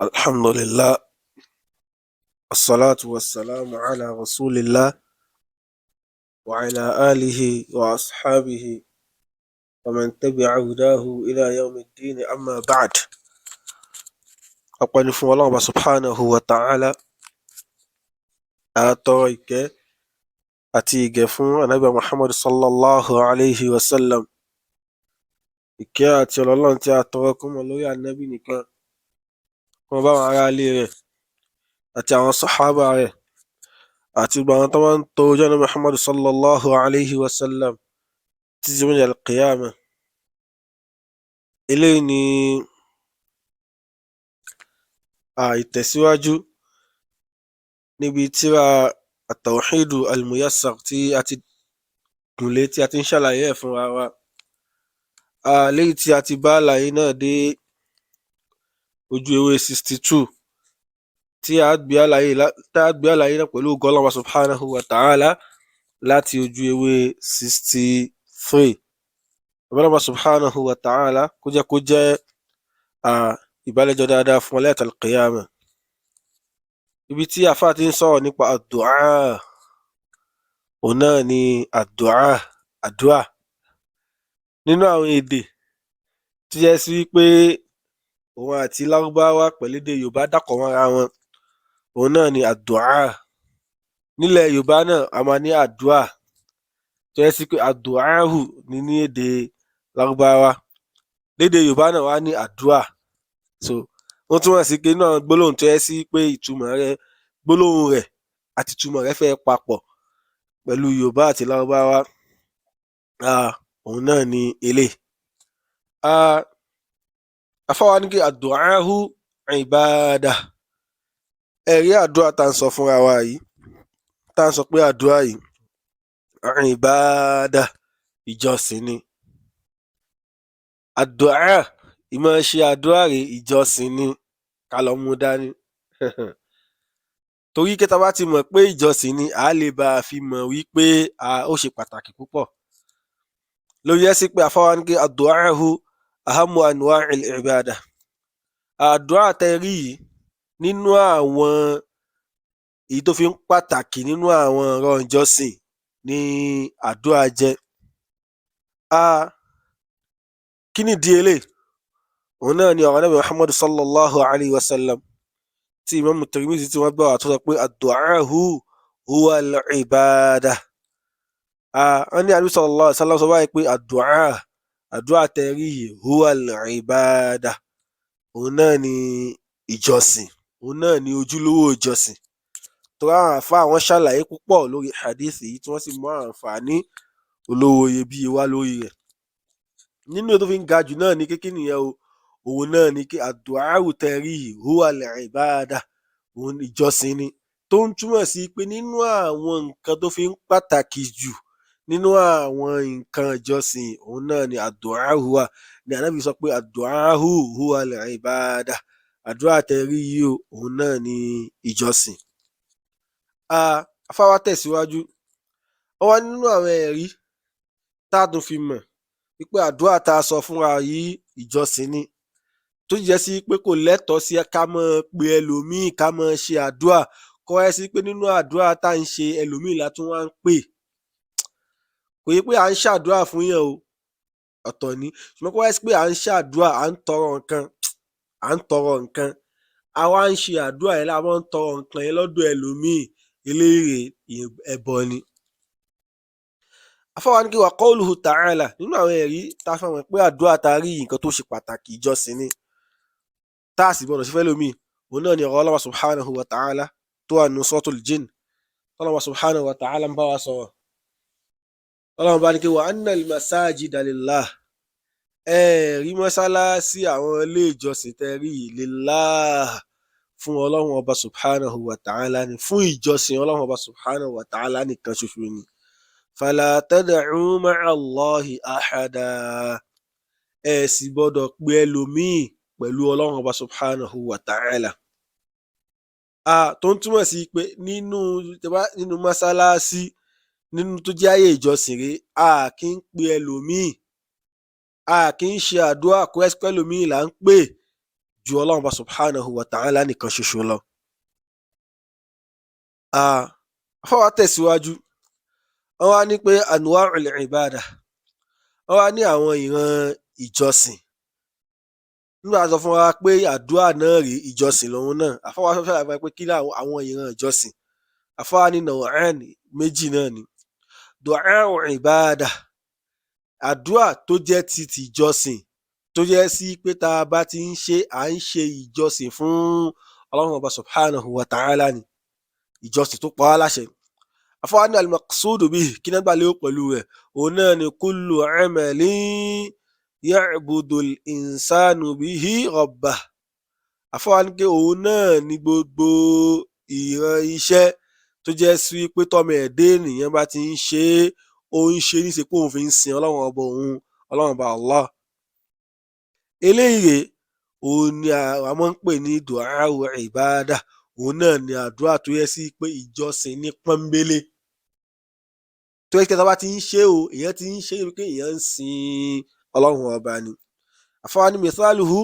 الحمد لله، الصلاة والسلام على رسول الله وعلى آله وأصحابه ومن تبع هداه إلى يوم الدين. أما بعد، ọpẹ́ ni fún Ọlọ́run Ọba subhanahu wa ta'ala. Àtọrọ ìkẹ́ àti ìgẹ̀ fún Ànábì Muhammad sallallahu alayhi wa sallam. Ìkẹ́ àti Ọlọ́run tí a tọrọ kó mọ lórí Ànábì nìkan, kó bá àwọn ará ilé rẹ̀ àti àwọn sàhábà rẹ̀ àti gbogbo àwọn tó máa ń tọ ojú ọ̀nà Muhammad sallallahu alayhi wa sallam títí di ọjọ́ al-qiyamah. Eléyìí ni ìtẹ̀síwájú níbi tírà at-Tawhidu al-Muyassar tí a ti gùnlé, tí a ti ń ṣàlàyé ẹ̀ fúnra wa, léyìí tí a ti bá àlàyé náà dé ojú ewé 62, tí a gbé àlàyé tá a gbé àlàyé náà pẹ̀lú ògo Ọlọ́run subhanahu wa ta'ala láti ojú ewé 63. Ọlọ́run subhanahu wa ta'ala kó jẹ́ kó jẹ́ ìbálẹ́jọ́ dáadáa fún ọlẹ́ al-qiyamah. Ibi tí àfáà ti ń sọ̀rọ̀ nípa àdúà, òun náà ni àdúà, àdúà nínú àwọn èdè tó jẹ́ sí wípé òun àti Lárúbáwá pẹ̀lú èdè Yorùbá dàpọ̀ mọ́ra wọn, òun náà ni àdúà. Nílẹ̀ Yorùbá náà, a máa ní àdúà, tó jẹ́ sí pé àdúàhù ní ní èdè Lárúbáwá. Lédè Yorùbá náà, wá ní àdúà. So ó túmọ̀ sí pé nínú àwọn gbólóhùn tó jẹ́ sí pé ìtumọ̀ rẹ̀, gbólóhùn rẹ̀ àti ìtumọ̀ rẹ̀ fẹ́ papọ̀ pẹ̀lú Yorùbá àti Lárúbáwá, òun náà ni eléyìí. Àfáà wa ní kí àdúàhù ìbáadà. Ẹ̀rí àdúà tá ń sọ fúnra wa yìí, tá ń sọ pé àdúà yìí ìbáadà, ìjọsìn ni. Àdúà, ìmọ̀ ṣe àdúà rèé, ìjọsìn ni. Ká lọ mú dání, torí pé tá bá ti mọ̀ pé ìjọsìn ni, à á lè bá fi mọ̀ wípé ó ṣe pàtàkì púpọ̀. Ló jẹ́ sí pé àfáà wa ní pé àdúàhù ahammu anwa'il ibada. Àdúà tẹ́ rí yìí, nínú àwọn èyí tó fi ń pàtàkì nínú àwọn ọ̀rọ̀ ìjọsìn ni àdúà jẹ́. Kí nìdí eléyìí? Òun náà ni ọ̀rọ̀ Ànábì Muhammad sallallahu alayhi wa sallam tí Imam Tirmidhi tí wọ́n gbà wá, tó sọ pé àdúàhù huwa al-ibada. Wọ́n ní Ànábì sallallahu alayhi wa sallam sọ báyìí pé àdúà, àdúà tẹ́ rí yìí, huwa al-ibada, òun náà ni ìjọsìn, òun náà ni ojúlówó ìjọsìn. Torí àwọn àfáà, wọ́n ṣàlàyé púpọ̀ lórí hadith yìí, tí wọ́n sì mú àǹfààní olówó iyebíye wá lórí rẹ̀. Nínú èyí tó fi ń ga jù náà ni pé kí nìyẹn o? Òun náà ni kí àdúàhù tẹ́ rí yìí, huwa al-ibada, òun ìjọsìn ni, tó ń túmọ̀ sí pé nínú àwọn nǹkan tó fi ń pàtàkì jù nínú àwọn nǹkan ìjọsìn, òun náà ni àdúàhù wà. Ni Ànábì sọ pé àdúàhù huwa al-ibada, àdúà tẹ́ rí yìí o, òun náà ni ìjọsìn. Àfáà wa tẹ̀síwájú. Wọ́n wá nínú àwọn ẹ̀rí tá tún fi mọ̀ wípé àdúà tá a sọ fúnra yìí, ìjọsìn ni, tó jẹ́ sí pé kò lẹ́tọ̀ọ́ sí ká máa pe ẹlòmíì, ká máa ṣe àdúà, kó wá sí pé nínú àdúà tá ń ṣe, ẹlòmíì la tún wá ń pè. Kò yẹ pé à ń ṣàdúà fún yàn o, ọ̀tọ̀ ni. Ṣùgbọ́n kó wá sí pé à ń ṣàdúà, à ń tọrọ nǹkan, à ń tọrọ nǹkan, a wá ń ṣe àdúà yẹn, la wá ń tọrọ nǹkan yẹn lọ́dọ̀ ẹlòmíì, eléyìí ẹbọ ni. Àfáà wa ní kí wa qawluhu ta'ala. Nínú àwọn ẹ̀rí tá a fi mọ̀ pé àdúà tá a rí yìí, nǹkan tó ṣe pàtàkì, ìjọsìn ni, tá a sì gbọdọ̀ ṣe fẹ́lòmíì, òun náà ni ọ̀rọ̀ Ọlọ́run subhanahu wa ta'ala tó wà nínú Suratul Jinn. Ọlọ́run subhanahu wa ta'ala ń bá wa sọ̀rọ̀. Ọlọ́run bá ní kí wa annal masajida lillah. Ẹ rí mọ́sálásí, àwọn ilé ìjọsìn tẹ́ rí yìí, lillah, fún Ọlọ́run Ọba subhanahu wa ta'ala ni, fún ìjọsìn Ọlọ́run Ọba subhanahu wa ta'ala nìkan ṣoṣo ni. Fala tad'u ma'a Allahi ahada. Ẹ sì gbọ́dọ̀ pe ẹlòmíì pẹ̀lú Ọlọ́run Ọba subhanahu wa ta'ala. Tó ń túmọ̀ sí pé nínú mọ́sálásí, nínú tó jẹ́ àyè ìjọsìn rèé, a kì í pe ẹlòmíì, a kì í ṣe àdúrà kó ẹ́ pẹ́lòmíì là ń pè Ju Ọlọ́run bá subhanahu wa ta'ala nìkan ṣoṣo lọ. Àfáà tẹ̀síwájú, wọ́n wá ní pé anwa'ul ibada, wọ́n wá ní àwọn ìran ìjọsìn. Nígbà tó sọ fún wa pé àdúrà náà rèé, ìjọsìn lòun náà, àfáà wá fẹ́ ṣàlàyé pé kí ni àwọn ìran ìjọsìn. Àfáà ní naw'an, méjì náà ni. Du'a'u ibada, àdúrà tó jẹ́ ti tìjọsìn, tó jẹ́ sí pé tá a bá ti ń ṣe, à ń ṣe ìjọsìn fún Ọlọ́run Ọba subhanahu wa ta'ala ni, ìjọsìn tó pa wá láṣẹ. Àfáà ní al-maqsudu bihi, kí náà gbà lérò pẹ̀lú rẹ̀? Òun náà ni kullu amalin ya'budu al-insanu bihi rabbah. Àfáà ní pé òun náà ni gbogbo ìran iṣẹ́ tó jẹ́ sí pé tọ́mọ ẹ̀dá ènìyàn bá ti ń ṣe é, ó ń ṣe é níṣe pé òun fi ń sin Ọlọ́run Ọba òun, Ọlọ́run Ọba Allah. Eléyìí rèé, òun ni a máa ń pè ní du'a'u ibada. Òun náà ni àdúrà tó jẹ́ sí pé ìjọsìn ní pọ́nbélé, tó jẹ́ pé tá a bá ti ń ṣe o, èèyàn ti ń ṣe é pé èèyàn ń sin Ọlọ́run Ọba ni. Àfáà ní mithaluhu,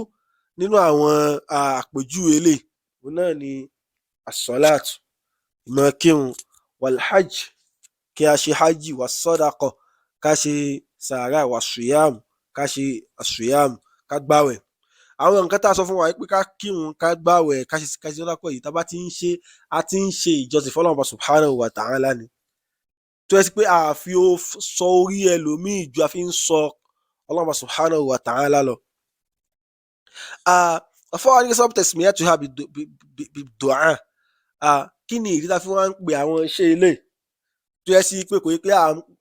nínú àwọn àpèjúwe eléyìí, òun náà ni as-salat, ìmọ̀ kírun, wal-hajj, kí a ṣe hajj, was-sadaqa, ká ṣe sàárà, was-siyam, ká ṣe as-siyam, ká gbàwẹ̀. Àwọn nǹkan tá a sọ fún wa pé ká kírun, ká gbàwẹ̀, ká ṣe sàdákà yìí, tá a bá ti ń ṣe, a ti ń ṣe ìjọsìn fọ́lọ́run Ọba subhanahu wa ta'ala ni, tó jẹ́ sí pé a fi sọ orí ẹlòmíì ju a fi ń sọ Ọlọ́run Ọba subhanahu wa ta'ala lọ. Àfáà ní sabab tasmiyatuha bid-du'a, kí ni ìdí tá a fi wá ń pe àwọn iṣẹ́ eléyìí tó jẹ́ sí pé kò yẹ pé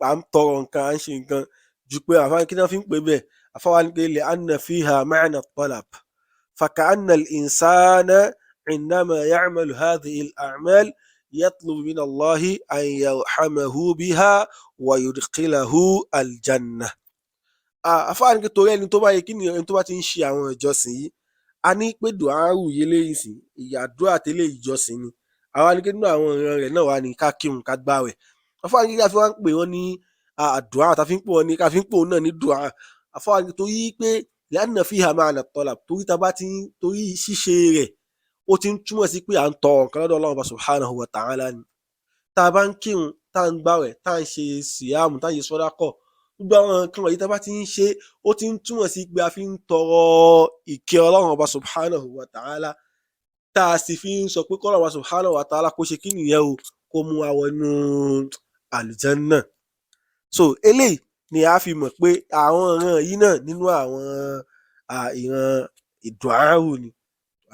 à ń tọrọ nǹkan, à ń ṣe nǹkan, ju pé àfáà kí ni wọ́n fi ń pè bẹ́ẹ̀? Àfáà wá ní pé li'anna fiha ma'na at-talab, faka'anna al-insana indama ya'malu hadhihi al-a'mal yatlubu min Allahi an yarhamahu biha wa yudkhilahu al-jannah. Àfáà ní pé torí ẹni tó bá yẹ kí ni, ẹni tó bá ti ń ṣe àwọn ìjọsìn yìí, a ní pé dùárù yìí léyìí sí àdúrà tẹ́lẹ̀ ìjọsìn ni. Àwa ní pé nínú àwọn ìran rẹ̀ náà wà ní ká kírun, ká gbààwẹ̀. Àfáà ní kí a fi wá ń pè wọ́n ní àdúrà, tá fi ń pè wọ́n ní, ká fi ń pè òun náà ní dùá. Àfáà ní torí pé li'anna fiha ma'na at-talab, torí tá bá ti ń torí ṣíṣe rẹ̀, ó ti ń túmọ̀ sí pé à ń tọrọ nǹkan lọ́dọ̀ Ọlọ́run Ọba subhanahu wa ta'ala ni. Tá a bá ń kírun, tá a ń gbààwẹ̀, tá a ń ṣe síyàmù, tá a ń ṣe sàdákà, gbogbo àwọn nǹkan wọ̀nyí, tá a bá ti ń ṣe, ó ti ń túmọ̀ sí pé a fi ń tọrọ ìkẹ́ Ọlọ́run Ọba subhanahu wa ta'ala, tá a sì fi ń sọ pé kọ́lọ́run Ọba subhanahu wa ta'ala kó ṣe kí nìyẹn o, kó mú wa wọnú àlùjánnà. So eléyìí ni a fi mọ̀ pé àwọn ìran yìí náà nínú àwọn ìran ìdùárù ni,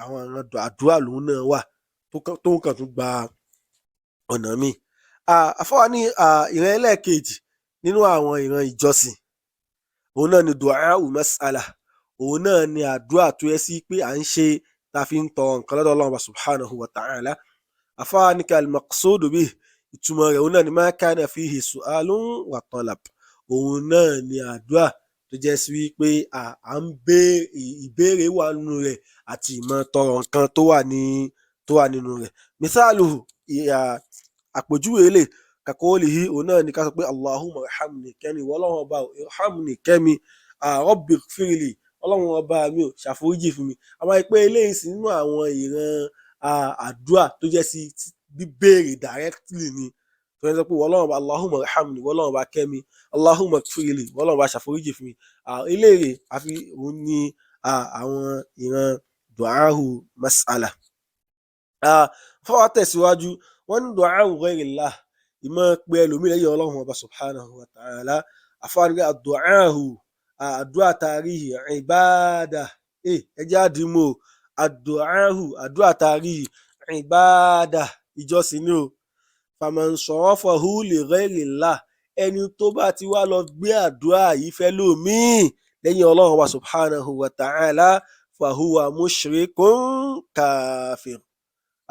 àwọn ìran àdúrà lòun náà wà, tó ń kàn tún gba ọ̀nà míì. Àfáà wa ní ìran ẹlẹ́ẹ̀kejì nínú àwọn ìran ìjọsìn, òun náà ni du'a'u mas'ala. Òun náà ni àdúrà tó yẹ sí pé à ń ṣe tá a fi ń tọrọ nǹkan lọ́dọ̀ Ọlọ́run Ọba subhanahu wa ta'ala. Àfáà ní kí al-maqsudu bihi, ìtumọ̀ rẹ̀, òun náà ni ma kana fihi su'alun wa talab. Òun náà ni àdúrà tó jẹ́ sí wípé à ń béèrè, ìbéèrè wà nínú rẹ̀ àti ìmọ̀ tọrọ nǹkan tó wà nínú rẹ̀. Mithaluhu, àpèjúwe eléyìí, kaqawlihi, òun náà ni ká sọ pé Allahumma irhamni, kẹ́mi, ìwọ Ọlọ́run Ọba, irhamni, kẹ́mi, rabbi ighfirli, Ọlọ́run Ọba mi ò, ṣàforíjì fún mi. Àwọn pé eléyìí sì nínú àwọn ìran àdúrà tó jẹ́ sí bíbéèrè directly ni, tó ń sọ pé ìwọ Ọlọ́run Ọba, Allahumma irhamni, ìwọ Ọlọ́run Ọba kẹ́mi, Allahumma ighfirli, ìwọ Ọlọ́run Ọba ṣàforíjì fún mi. Eléyìí àfi òun ni àwọn ìran du'ahu mas'ala. Fọwọ́ tẹ̀síwájú, wọ́n ní du'ahu ghayrillah, ìmọ̀ pé ẹlòmíì lẹ́yìn Ọlọ́run Ọba subhanahu wa ta'ala. Àfáàní àdùáhù, àdúrà tàríhì ìbáàdà, ẹ jẹ́ àdìmú o. Àdùáhù, àdúrà tàríhì ìbáàdà, ìjọsìn ni o. Faman sarafahu li ghayrillah, ẹni tó bá ti wá lọ gbé àdúrà yìí fẹ́ lòmíì lẹ́yìn Ọlọ́run Ọba subhanahu wa ta'ala, fahuwa mushrikun kafir.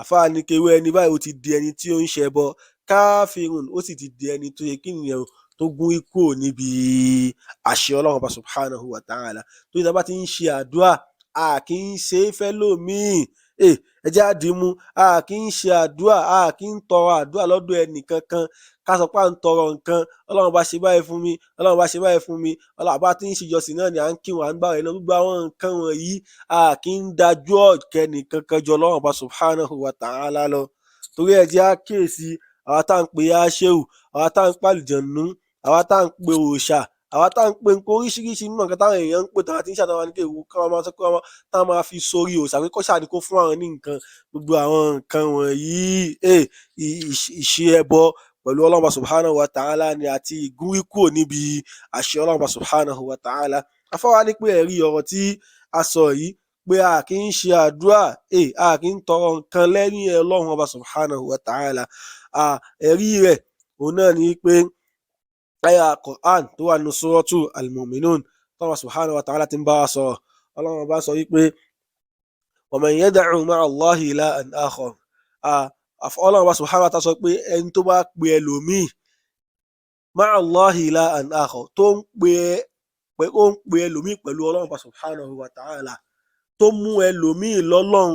Àfáàní kéwé ẹni báyìí, ó ti di ẹni tí ó ń ṣẹbọ, káfírùn, ó sì ti di ẹni tó yẹ kí nìyẹn tó gún ikú níbi àṣẹ Ọlọ́run Ọba subhanahu wa ta'ala. Tó yẹ tá bá ti ń ṣe àdúrà, a kì í ṣe é fẹ́ lòmíì. Ẹ jẹ́ á dìímú, a kì í ṣe àdúà, a kì í tọrọ àdúà lọ́dọ̀ ẹnì kankan ká sọ pé à ń tọrọ nǹkan. Ọlọ́run bá ṣe báyìí fún mi, Ọlọ́run bá ṣe báyìí fún mi, Ọlọ́run bá ti ń ṣèjọsìn náà ni à ń kírun, à ń gbààwẹ̀ náà, gbogbo àwọn nǹkan wọ̀nyí a kì í dájú ọ̀kẹ́ nìkankan jọ Ọlọ́run bá subhanahu wa ta'ala lọ. Torí ẹ jẹ́ á kíyèsí àwa tá à ń pe yáṣẹ́wù, àwa tá à ń pàlùjọ̀nú, àwa tá à ń pe òòṣà, àwa tá à ń pe nǹkan oríṣiríṣi nínú nǹkan táwọn èèyàn ń pè táwọn ti ń ṣàtàwọn ní kéwù káwọn máa sọ pé táwọn máa fi sórí òòṣà pé kó ṣáà ní kó fún àwọn ní nǹkan. Gbogbo àwọn nǹkan wọ̀nyí, ìṣe ẹbọ pẹ̀lú Ọlọ́run subhanahu wa ta'ala ni àti ìgúnrí kúrò níbi àṣẹ Ọlọ́run subhanahu wa ta'ala. Afáwa ní pé ẹ̀rí ọ̀rọ̀ tí a sọ yìí pé a kì í ṣe àdúrà, a kì í tọrọ nǹkan lẹ́yìn Ọlọ́run ọba subhanahu wa ta'ala, ẹ̀rí rẹ̀ òun náà ni pé àyà Qur'an tó wà nínú suratu Al-Mu'minun tọ́wọ́ subhanahu wa ta'ala ti ń bá wa sọ̀rọ̀. Ọlọ́run ọba sọ wípé wa man yad'u ma'a Allahi ilahan akhar. Ọlọ́run ọba subhanahu wa ta'ala sọ pé ẹni tó bá pe ẹlòmíì ma'a Allahi ilahan akhar, tó ń pe ó ń pe ẹlòmíì pẹ̀lú Ọlọ́run ọba subhanahu wa ta'ala, tó mú ẹlòmíì lọ́lọ́run,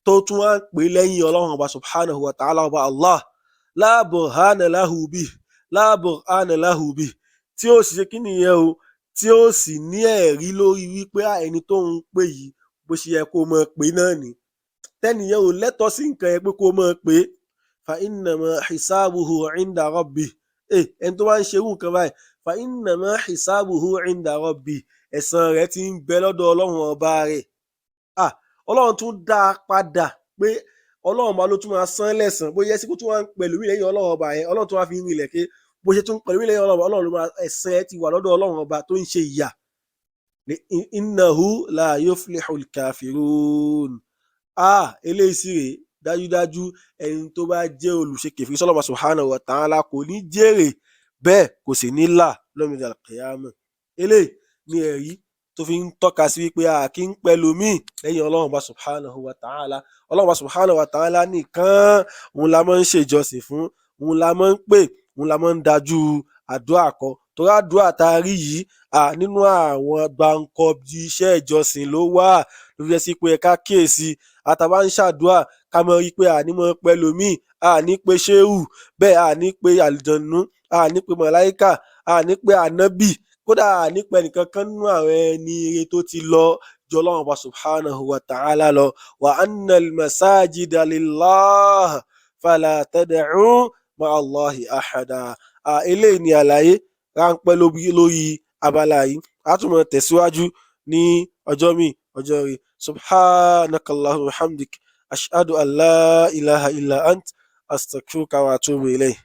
tó tún wá ń pè lẹ́yìn Ọlọ́run ọba subhanahu wa ta'ala, ọba Allah, la burhana lahu bih, la burhana lahu bih, tí ó sì ṣe kí nìyẹn o, tí ó sì ní ẹ̀rí lórí wípé ẹni tó ń pè yìí bó ṣe yẹ kó mọ̀ pé náà ni, tẹ́nìyẹn ò lẹ́tọ̀ọ́ sí nǹkan yẹn pé kó mọ̀ pé, fa innama hisabuhu inda rabbih. Ẹni tó bá ń ṣerú nǹkan báyìí, fa innama hisabuhu inda rabbih, ẹ̀san rẹ̀ ti ń bẹ lọ́dọ̀ Ọlọ́run ọba rẹ̀. Ọlọ́run tún dá a padà pé Ọlọ́run ọba ló tún máa san lẹ́san. Bóyá sí kó tún wá ń pẹ̀lú mí lẹ́yìn Ọlọ́run ọba yẹn, Ọlọ́run tún wá fi ń rinlẹ̀ pé bó ṣe tún pẹ̀lú mí lẹ́yìn Ọlọ́run ọba, Ọlọ́run ló máa ẹ̀san ẹ̀ ti wà lọ́dọ̀ Ọlọ́run ọba tó ń ṣe ìyà. Innahu la yuflihul kafirun. Eléyìí sì rèé, dájúdájú ẹni tó bá jẹ́ olùṣe kèfèrí sọ́lọ́mà subhanahu wa ta'ala kò ní jèrè, bẹ́ẹ̀ kò sì ní là lọ́mọdé al-qiyamah. Eléyìí ni ẹ̀rí tó fi ń tọ́ka sí wípé a kì í pẹ̀lú míì lẹ́yìn Ọlọ́run bá subhanahu wa ta'ala. Ọlọ́run bá subhanahu wa ta'ala nìkan òun la máa ń ṣèjọsìn fún, òun la máa ń pè, òun la máa ń dájú àdúrà kọ. Torí àdúrà tá a rí yìí, nínú àwọn gbáǹkọ́bí iṣẹ́ ìjọsìn ló wà, ló fi jẹ́ sí pé ẹ ká kíyèsí àtàbá ń ṣàdúrà ká mọ̀ rí pé àní mọ̀ pẹ̀lú míì, àní pé ṣéhù, bẹ́ẹ̀ àní pé àlùjọ̀nnú, àní pé màláíkà, àní pé ànábì, kódà àní pé ẹnìkan kan nínú àwọn ẹni ire tó ti lọ ju Ọlọ́run ọba subhanahu wa ta'ala lọ. Wa anna al-masajida lillah fala tad'u ma'a Allahi ahada. Eléyìí ni àlàyé ráńpẹ́ lórí abala yìí. A tún máa tẹ̀síwájú ní ọjọ́ míì, ọjọ́ ire. Subhanakallahumma wa hamdik, ashhadu an la ilaha illa ant, astaghfiruka wa atubu ilayk.